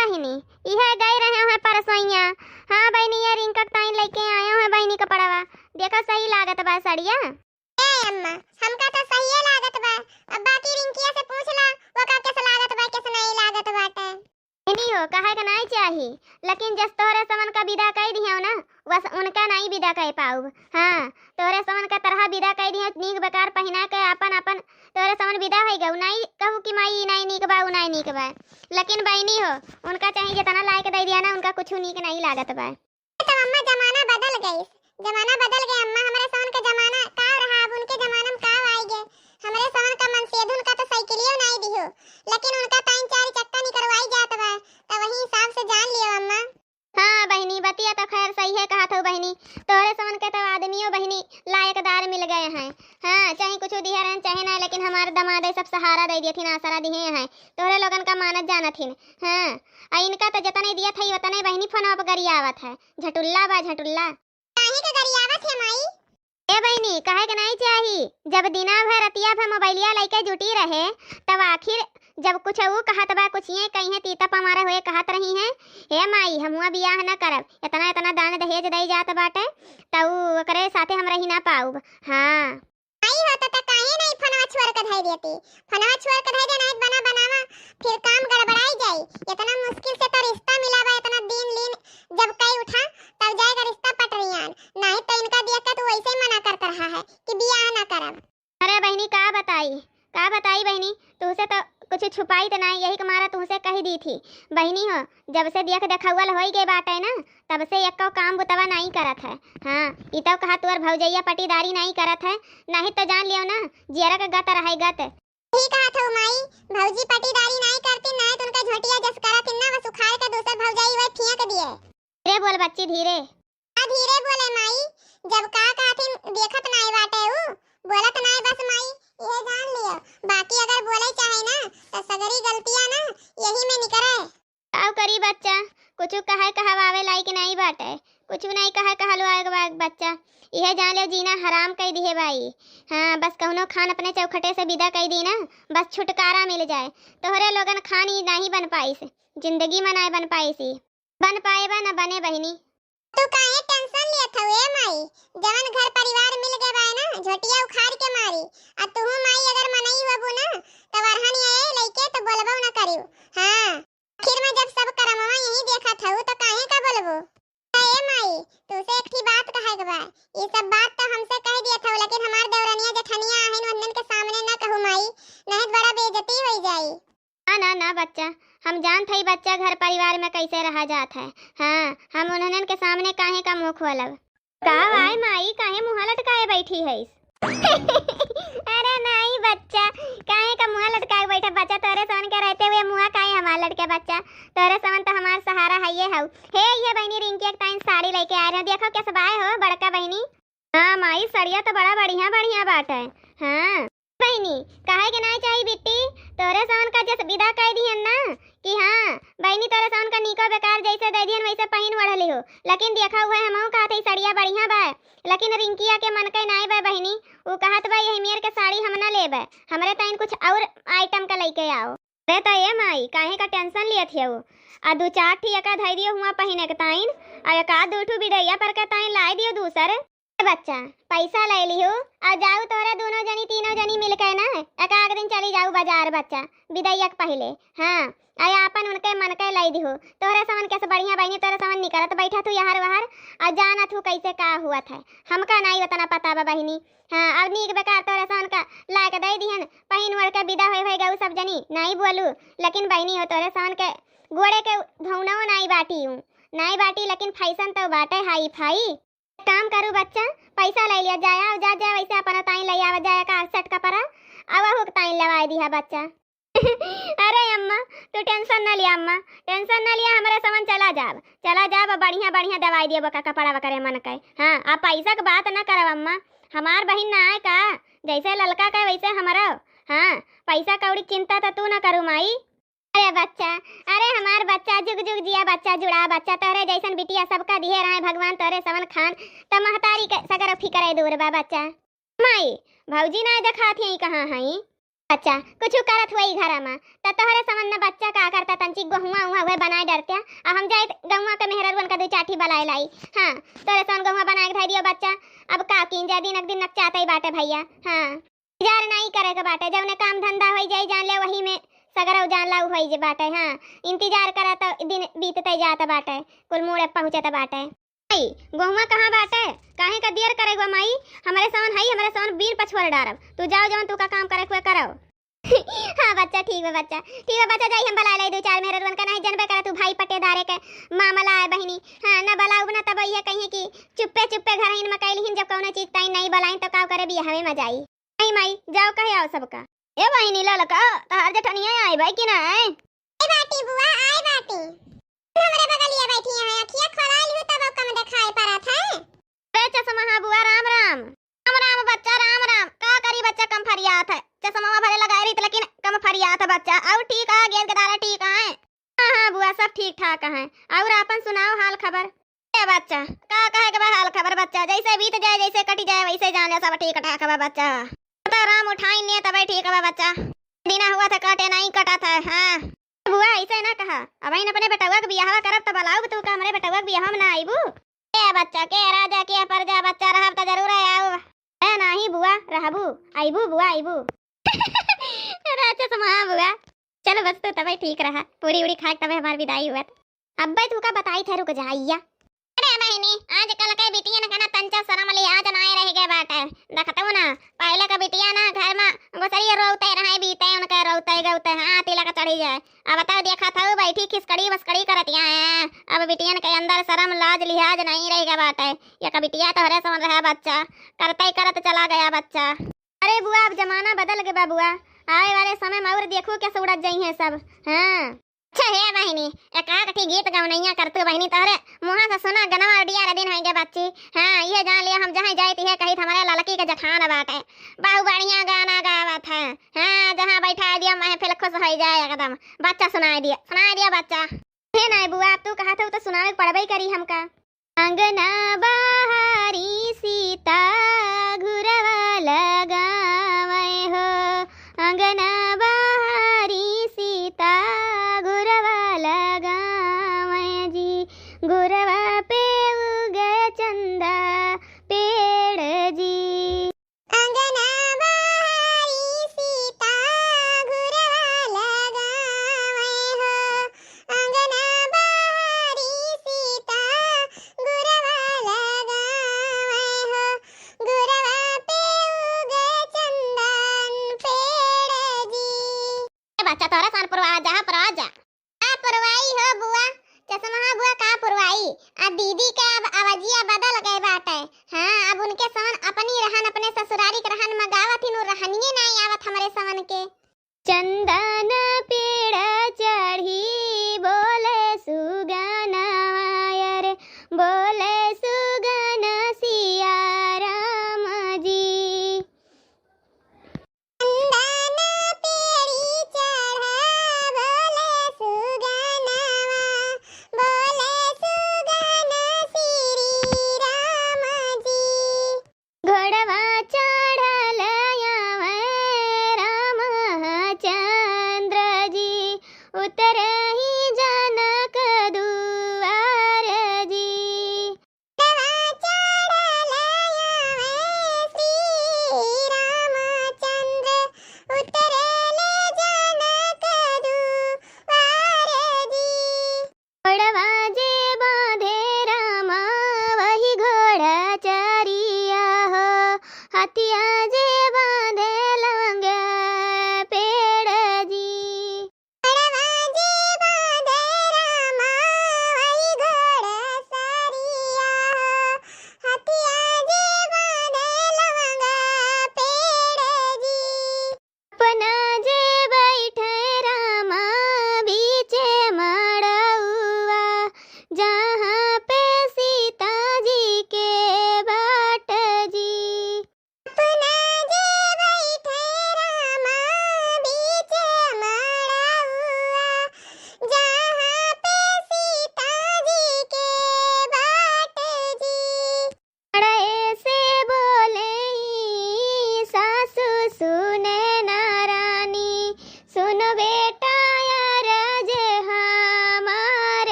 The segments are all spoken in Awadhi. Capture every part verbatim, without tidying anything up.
बहिनी, इहे गए रहे हैं परसोइया। हाँ बहिनी, ये रिंका के ताईं लइके आए हैं बहिनी कपड़वा। देखो सही लागत बा सड़िया। ए अम्मा, हमका तो सहिए लागत बा। अब बाकी रिंकिया से पूछ ला, वो का कैसे लागत बा, कैसे नहीं लागत बाटे। नहीं हो, कहे के नहीं चाही, लेकिन जस तोहरे समन का विदा कई दियो ना, बस उनका नहीं विदा कई पाउब। हाँ, तोहरे समन का तरह विदा कई दियो, नीक बेकार पहिना के आपन आपन तोहरे समन विदा होई गऊ। नहीं कहू कि माई ई नहीं नीक बा, उ नहीं नीक बा, लेकिन बहिनी हो, उनका चाही जितना लायक दे दिया ना, उनका कुछ नीक नहीं लागत बा। तब अम्मा, जमाना बदल गइस, जमाना बदल गए अम्मा। हमरे सवन के जमाना का रहा, अब उनके जमाना में का आई गए। हमरे सवन का मनसेधुन का तो साइकिलियो नाई दिहो, लेकिन उनका ताईं चार चक्का निकरवाई जात बा, तो वही हिसाब से जान लियो अम्मा। हाँ बहिनी, बतिया तो खैर सही है कहत हो बहिनी, तोहरे सवन के तो आदमियों बहिनी लायकदार मिल गए हैं। हाँ, चाहे कुछ दिहे रहन चाहे ना, लेकिन हमारे दमाद सब सहारा दे दिए थी, आसरा दिए हैं, तोहरे लोगन का मानत जानत हिन। हाँ, आ इनका तो जतने दिया था, वतने बहिनी फोन पर गरियावत है। झटुल्ला बा, झटुल्ला। काहे के गरियावत है माई? ए बहिनी, कहे के नहीं चाही, जब दिना भर रतिया भर मोबाइलिया लइके जुटी रहे, तब आखिर जब कुछ ऊ कहत बा, कुछ ये कही है, तीता पमारा हुए कहत रही हैं, "हे माई, हमुआ बियाह न करब, इतना इतना दान दहेज दे जात बाटे, त ऊ ओकरे साथे हम रही ना पाउब।" हाँ। आई होता त काहे नहीं फनवा छोड़ के धई देती? फनवा छोड़ के धई दे, नहीं बना बनावा, फिर काम गड़बड़ाई जाई। इतना मुश्किल से तो रिश्ता मिला बा, इतना दिन लीन जब कई उठा, तब जाएगा रिश्ता पटरियान। नहीं तो इनका देख के तू वैसे ही मना करत रहा है कि बियाह ना करब। अरे बहिनी, का बताई, का बताई बहिनी, तुहसे तो कुछ छुपाई त नाई, यही के मारा तुहसे कही दी थी। बहिनी हो, जब से देख देखौल होई गए बाटे ना, तब से एको काम बुतवा नाई करत है। हाँ, ई तो कहा तुअर भौजैया पटीदारी नाई करत है, नहीं तो जान लियो ना, जियरा के गत रहे गत। ठीक कहत हो माई, भौजी पटीदारी नाई करती, नाई तो उनका झोटिया जस करत ना, बस उखाड़ के दूसर भौजाई वही फेंक दिए। धीरे बोल बच्ची, धीरे। आ धीरे बोले माई, जब का कहथिन देखत नाई बाटे ऊ, बोलत नाई बस माई, इहे जान लियो। बाकी अगर बोले चाहे ना, त सगरी गलतियां ना यही में निकरे। काव करी बच्चा, कुछ कहे कहवावे लायक नाई बाटे, कुछ नाई कहे कहलवाए के बा बच्चा। इहे जान लियो जीना हराम कई दिहे बाई। हाँ, बस कौनो खान अपने चौखटे से विदा कई दी ना, बस छुटकारा मिल जाए। तोहरे लोगन खान ई नाई बन पाइस, जिंदगी में नाई बन पाइस ई। बन पाए बा न बने बहिनी। तू काहे टेंशन लेत हऊ ए माई? जवन घर परिवार मिल गए बाय ना, झोटिया उखाड़ के मारी। आ तू माई अगर मनई होबू ना, त वरहन ये लइके तो बोलबो न करियो। हाँ, आखिर में जब सब करमवा यही देखत हऊ, तो काहे का बोलबू? ए माई, तू से एक ठी बात कहे के बा। ये सब बात तो हमसे कह दिया था, लेकिन हमार देवरनिया जेठनिया आहिन, वंदन के सामने ना कहू माई, नहीं तो बड़ा बेइज्जती हो जाई। ना, ना, ना बच्चा, हम जानत हई बच्चा घर परिवार में कैसे रहा जात है। हाँ, हम उन्हनन के सामने काहे का मुँह खोलब? का वाय माई, काहे मुँह लटकाए बैठी हईस? अरे नहीं बच्चा, काहे का मुँह लटकाए बैठे बच्चा? तोरे समन के रहते हुए मुँह काहे हमार लटके बच्चा? तोरे समन तो हमार सहारा है ये हऊ। हे ये बहिनी रिंकी एक ताइन साड़ी लेके आए रहे, देखो कैसे बाय हो बड़का बहिनी। हाँ माई, सड़िया तो बड़ा बढ़िया बढ़िया बाटे। हाँ। बहिनी, काहे के नाई चाही बिट्टी, तोरे सवन का जस विदा कह दिहन ना कि हाँ, बहिनी तोरे सवन का नीको बेकार जैसे दे दिहन वैसे पहिन ओढ़ लिहो। लेकिन देखा हुआ हमहू कहत हई सड़िया बढ़िया बा, लेकिन रिंकिया के मन के नाई बा बहिनी, ऊ कहत बा यही मेर के साड़ी हम ना लेबे, हमरे ताइन कुछ और आइटम का लेके आओ। अरे त ए माई, काहे का टेंशन लियत हियऊ? आ दू चार ठी एका धई दियो हुआ पहिने के ताइन, आ एक आध दू ठू बिडैया पर के ताइन लाई दियो दूसर। ए बच्चा, पैसा ले लिहू, आ जाऊ तोहरे दोनों जनी तीनों जनी मिलके ना, एक आध दिन चली जाऊ बाजार बच्चा, बिदैया के पहिले। हाँ, आ आपन उनके मन के लाई दिहू। तोहरे समन कैसे बढ़िया बहिनी, तोहरे समन निकलत बैठा तू यहर वहर, आ जाना तू कैसे का हुआ था, हमका नाई उतना पता बा बहिनी। हाँ, अब नीक बेकार तोहरे समन का लायक दे दिहन, पहिन ओढ़ के विदा होए होए गऊ सब जनी, नाई बोलू, लेकिन बहिनी हो तोहरे समन के गोड़े के धौनवो नाई बाटी हूँ, नाई बाटी, लेकिन फैशन तो बाटे हाई फाई। काम करू बच्चा, पैसा ले लिया जाया, जा जा वैसे अपन ताई ले आवा जाया का सेट कपड़ा, अब अहू के ताई लवाए दिया बच्चा। अरे अम्मा, तू टेंशन ना लिया अम्मा, टेंशन ना लिया, हमरे समन चला जाब, चला जाब, बढ़िया बढ़िया दवाई दिए बका कपड़ा वकरे मन के। हाँ, अब पैसा के बात ना करब अम्मा, हमार बहिन ना आए का, जैसे ललका के वैसे हमरो। हाँ, पैसा कौड़ी के चिंता तो तू ना करू माई। अरे बच्चा, अरे हमार बच्चा, जुग जुग जिया बच्चा, जुड़ा बच्चा, तोहरे जैसन बिटिया सबका दिहे रहे भगवान, तोहरे सवन खान, त महतारी के सगर फिकर दूर बा बच्चा। माई, भौजी नाय देखात हई, कहाँ हई? अच्छा, कुछ करत हुआ ई घर मा, त तोहरे समन न बच्चा का करता, तंची गोहुआ उहुआ हुए बनाए डरत्या, अब हम जाइत गहुआ के मेहररुअन का दू चार ठी बलाए लाई। हाँ, तोहरे समन गोहुआ बनाए के धइ दियो बच्चा, अब का कीन जाए, दिन अक दिन नकचातइ बाटे भइया। हाँ, इंतजार नाहीं करे के बाटे, जउने काम धंधा होइ जाई जान ले, वही में सगरउ जान लाउ होइ जे बाटे। हाँ, इंतजार करा त दिन बीततइ जात बाटे, कुल मूड़े पहुँचत बाटे। माई, गोहुआ कहाँ बाटे? काहे का देर करे गो माई? हमरे सवन हई, हमरे सवन बीन पछुअर डारब। तू जाओ, जवन तू का काम करे कुए करो। हाँ बच्चा, ठीक बा बच्चा, ठीक बा बच्चा, जाई हम बलाए लाई दू चार मेहररुअन का, नाहीं जनबे करे तू भाई पटेदारे के मामला है बहिनी। हाँ, न बलाउब न तब इहे कहिए कि चुप्पे चुप्पे घर इन में कैलिहिन, जब कौनो चीज ताई नाहीं बलाइन तो का करे बियाहवे में जाई। आई माई, जाओ कहे आओ सबका। ए बहिनी ललका, तहार जेठनिया आई भाई कि ना आई? आई बाटी बुआ, आई बाटी। हमरे बगलिया बैठी हैं, अखिया खोला लिहू तब कम देखाई परत है। अरे चश्मा बुआ, राम राम। राम राम बच्चा, राम राम। का करी बच्चा, कम फरियात है। चश्मा भले लगाए रही लेकिन कम फरियात है बच्चा। और ठीक है, गेंद के दारा ठीक है। हाँ हाँ बुआ, सब ठीक ठाक है। और आपन सुनाओ हाल खबर। ए बच्चा, का कहे के बा हाल खबर बच्चा, जैसे बीत जाए, जैसे कट जाए, वैसे जान ले सब ठीक ठाक बा बच्चा। तो राम उठाई ले तबे ठीक बा बच्चा, दिना हुआ था काटे नहीं कटा था। हाँ बुआ, ऐसे ना कहा, अब इन अपने बेटवा के बियाहवा करब त बलाउब तू का हमरे बेटवा के बियाहवा में ना आइबू? के बच्चा, के राजा, के प्रजा बच्चा, रहब त जरूर आउब। ए नाही बुआ, रहबू, आइबू बुआ, आइबू। अरे अच्छा सुमा बुआ, चलो बस तू तबे ठीक रहा, पूरी उड़ी खा के तबे हमार विदाई हुआ। अब्बे तू का बताई थे, रुक जा अइया। अरे बहिनी, आजकल के बिटियन का ना तंचा शरम लिहाज नाय रह गए बाटे। देखतऊ ना, पहले का बिटिया ना घर में घुसरी रोवते रहे, बीते उनके रोवते गवते, हाँ, तिलक चढ़ी जाए। अब तो देखत हऊ बैठी खिसकड़ी बसकड़ी करतिया हैं। अब बिटियन के अंदर शरम लाज लिहाज नहीं रह गए बाटे। ये का बिटिया तोहरे समझ रहा बच्चा, करते ही करत चला गया बच्चा। अरे बुआ, अब जमाना बदल गए बा बुआ, आवे वाले समय में और देखू कैसे उड़त जाई हैं सब। हाँ। अच्छा हे बहिनी, एक आध ठी गीत गवनैया करतू बहिनी, तोहरे मुँहा से सुना गनवा डियार दिन होइगे बच्ची। हाँ, ये जान लिया हम जहाँ जाइत है कहित हमरे ललकी के जठान बाटे। बहु बढ़िया गाना गावत है। हाँ, जहाँ बैठा दिया महफिल खुश होइ जाए एकदम। बच्चा सुनाइ दिया, सुनाइ दिया बच्चा। हे नाय बुआ, अब तू कहत हऊ तो सुनावे के पड़बे करी हमका। अंगना बहारी सीता घुरवा लगावै हो, अंगना बहारी सीता घुरवा लगावै जी, घुरवा पे उगे चंदा पेड़ जी। अंगना बहारी सीता घुरवा लगावै हो, अंगना बहारी सीता घुरवा लगावै हो, घुरवा पे उगे चंदन पेड़ जी। ए बच्चा, तोहरे सान पुरवा जा, पुरवा जा। का पुरवाई हो बुआ? चश्मा बुआ का पुरवाई? आ दीदी के अब आवाजिया बदल गए बाटे। हाँ, अब उनके सवन अपनी रहन, अपने ससुरारी के रहन में गावत हिन, उ रहनिये नाई आवत हमरे सवन के। चंदन पेड़ चढ़ी बोले सुगनवा रे, बोले सुगन सिया राम जी। चंदन पेड़ी चढ़ा बोले सुगनवा, बोले सुगन श्री राम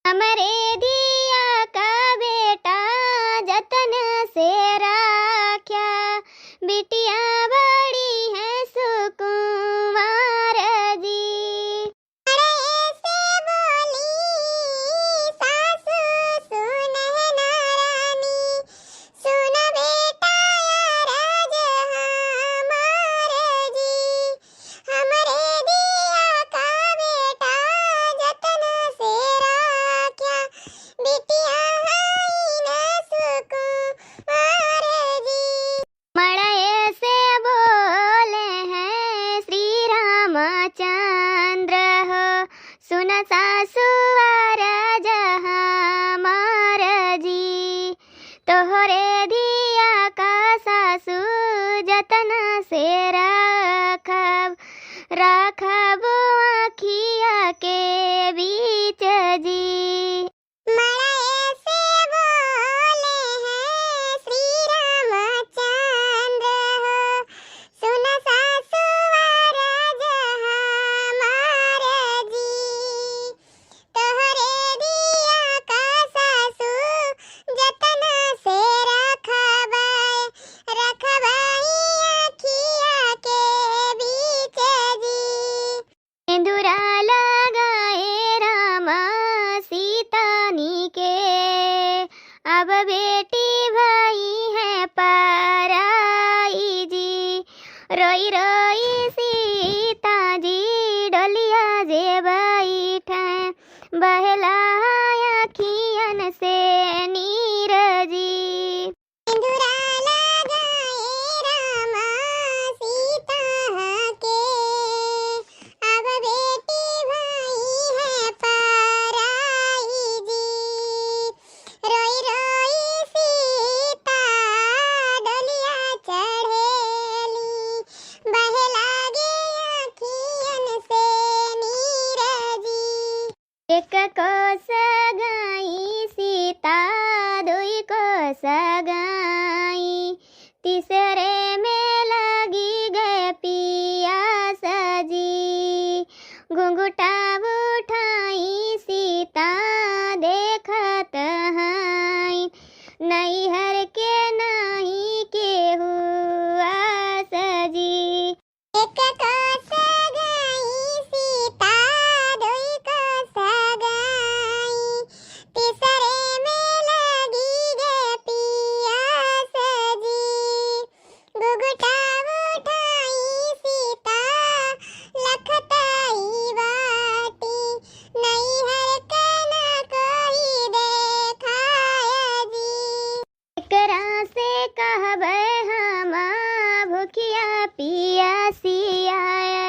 हमरे धिया का बेटा जतन से राख्या, बिटिया बड़ी है सुकुमार जी। बड़े से बोली सासु सुनहना रानी, सुन बेटा अरज हमार जी। हमरे धिया का बेटा जतन से राख्या, बिटिया हईन सुकुमार जी। मड़ई से बोले हैं श्री रामचंद्र हो, सुन सासु अरज हमार जी। तोहरे धिया का सासु जतन से राखब, राखब आँखिया के बीच जी। मड़ई से बोले हैं श्री रामचंद्र हो, सुन सासु अरज हमार जी। तोहरे धिया का सासु जतन से रखबै, रखबै आँखिया के बीच जी। सेंदुरा लगाए रामा सीता नी के, अब बेटी भई है पराई जी। रोई रोई सीता जी डोलिया जे बैठे, बहला अखियन से नीर जी। सेंदुरा लगाए रामा सीता के, अब बेटी भई है पराई जी। रोई रोई सीता डोलिया चढ़ेली, बहे लागे आँखियन से नीर जी। एक कोस गई सीता, दुई कोस गई, तीसरे में लगी गए पियास जी। घुंघटा उठाई सीता देखत हईं, नैहर के नाहीं केहू आस जी। एक कोस गई सीता, दुई कोस गई, तीसरे में लगी गे पियास जी। घुघुटा उठाई सीता, लखतई बाटी, नैहर के न कोई देखाय जी। केकरा से कहबै हम भुखिया पियासिया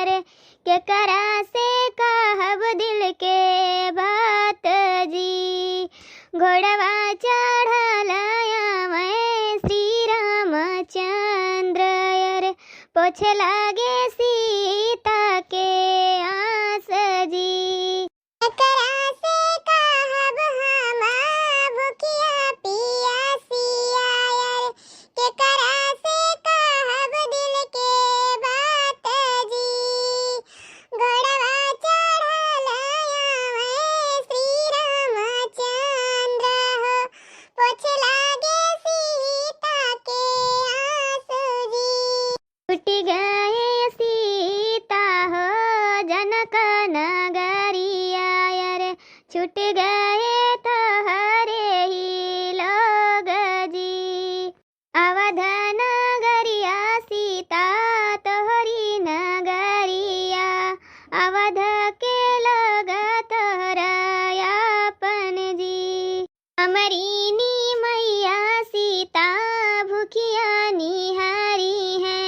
रे, केकरा से कहब दिल के बात जी। घोड़वा चढ़ल आवै श्री रामचंद्र रे, पोछे लागे सीता के आस जी। केकरा से कहब हम भुखिया पियासिया रे, केकरा से कहब दिल के बात जी। घोड़वा चढ़ल आवै श्री रामचंद्र हो, पोछे लागे सीता के आस जी। छूटि गए सीता हो जनक नगरिया रे, छूटि गए तोहरे ही लोग जी। अवध नगरिया सीता तोहरी नगरिया, अवध के लोग तोहरा आपन जी। हमरी नी मैया सीता भुखिया निहारी है,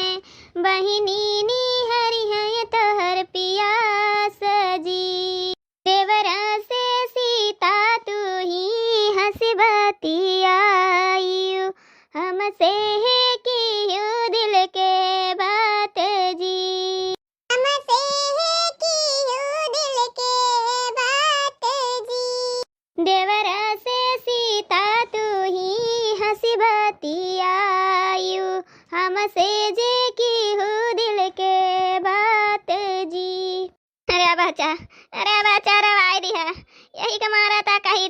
बहिनी निहारी है तोहर पियास जी। देवरा से सीता तू ही हँस बतियायु, हमसे है किहु दिल के बात जी। हमसे है किहु दिल के बात जी। देवरा से सीता तू ही हँस बतियायु, हमसे जे किहु दिल के बात जी। अरे बच्चा, अरे बच्चा, रवाई दिहा। यही के मारा ता कही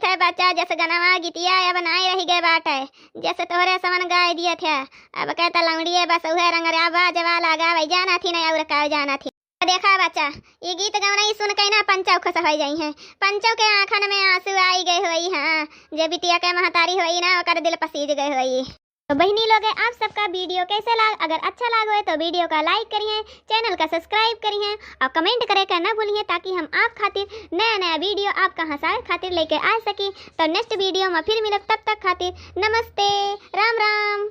जस गनवा गीतिया अब नाई रहि गए बाटे, जस तोहरे समन गाय दिया थे। अब कहता लौंडिये बस उहे रंगरा बाजवा लागा वही जाना थी ना और का जाना थी। देखा बच्चा, ये गीत गवनई सुन के ना पंचौ खुश होइ जाइहैं। पंचौ के आँखन में आँसू आई गए होई, हाँ, जे बिटिया के महतारी होई ना ओकर दिल पसीज गए होई। तो बहिनी लोग, आप सबका video कैसे लाग, अगर अच्छा लाग होए तो video का like करिहैं, channel का subscribe करिहैं और comment करे का ना भूलिहैं, ताकि हम आप खातिर नया नया video आपका हँसावे खातिर लेके आ सकी। तो next video में फिर मिलब, तब तक खातिर नमस्ते, राम राम।